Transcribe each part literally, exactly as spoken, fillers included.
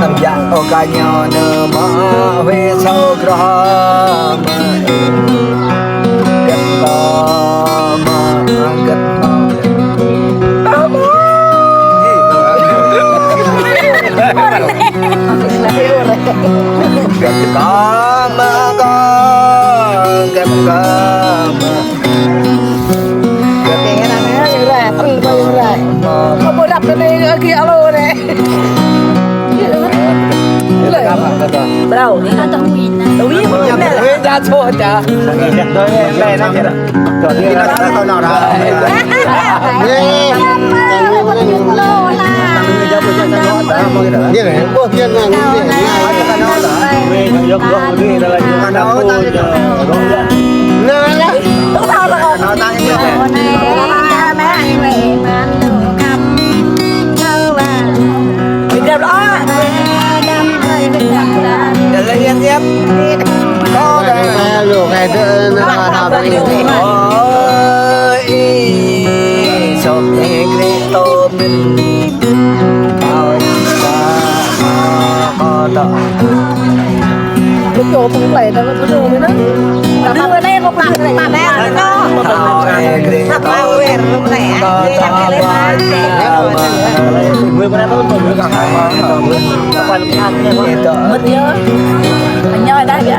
Năm dă ôkă ñu nơ mă huĭ sâo krơh mă. Gĕt tơ mă, gĕt tơ. Gĕt tơ mă, gĕt tơ mă. Bravo. Mơ̆t yơh. Anyo dah ya.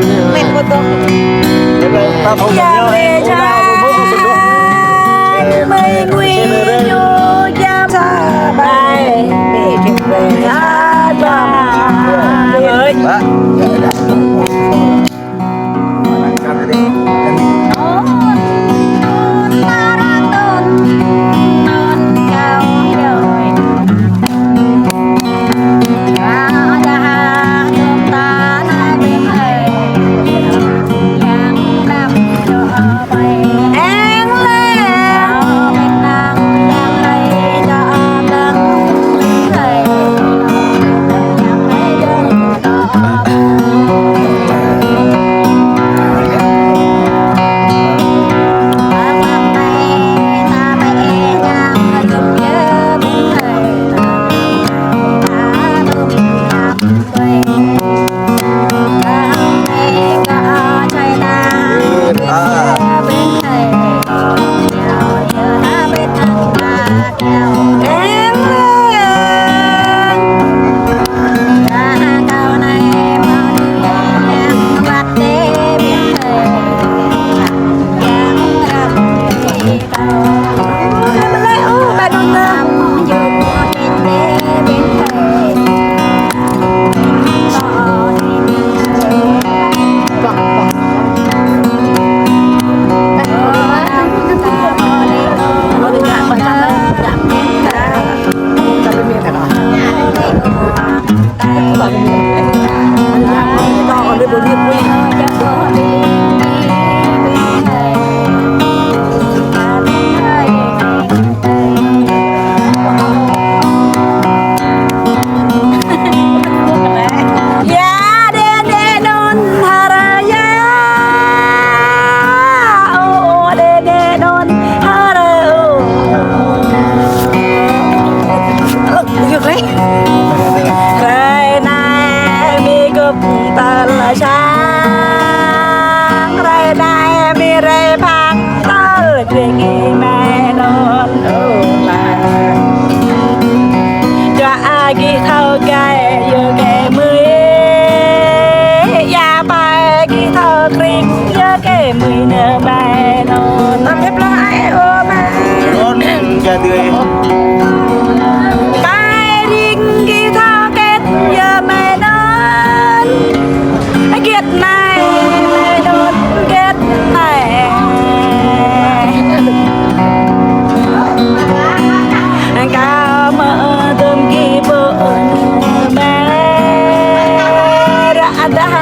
Mệt quá tôi. Yang lĕ čang mơi ngui ñu jam sa bai. Bê čang bai. Ơi. Hrơi anai mi gơ̆p tơl sang, hrơi anai mi rai phang tơl dring ih mơnŭn. Dua gih thâo kơ yua kơ mơi, ya pai gih thâo kring yua kơ mơi nơ bai nŭn. Tơm hep lah ai ơ bai. Nŭn, ja tui. Bai ring gih thâo kĕt yua mơi nŭn. Kĕt anai, mơi nŭn, kĕt anai. Kâo mơ̆ tơm gih pơ mơi. Ră dah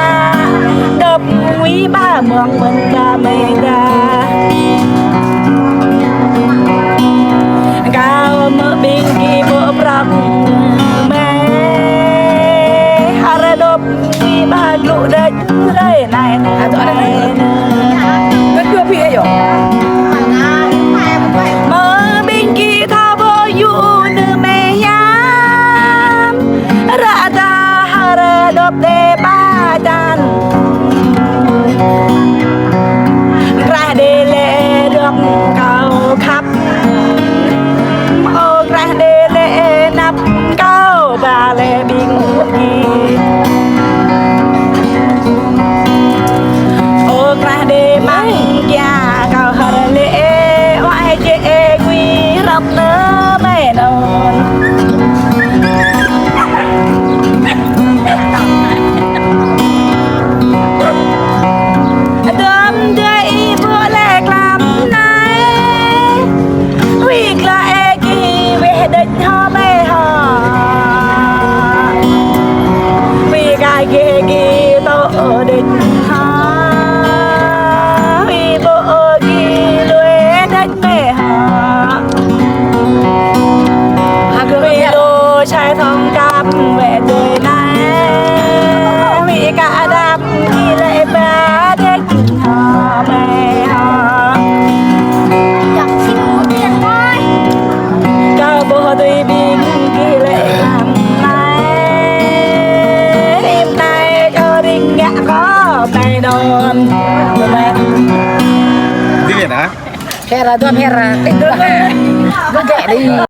dŏp ngui ba mơ̆ng mơ̆n ba mơi dah. Kâo mơ̆ ƀing gih ƀô̆ prăp mơi. Hơrơ dŏp ngui ba glŭ đĕč hrơi anai. Ơ, tui anai. Gơ̆t dua pih ayo. Mơ̆ ƀing gih thâo ƀô̆ yŭ nơ mơi hiam. Ră dah hơrơ dŏp dê ba čan. Krah đê lĕ dŏp kâo khăp. Ơ krah đê lĕ năp kâo ba lĕ ƀing gih. Ơ Hera, dua Hera. Gơ̆ gơ̆ đi.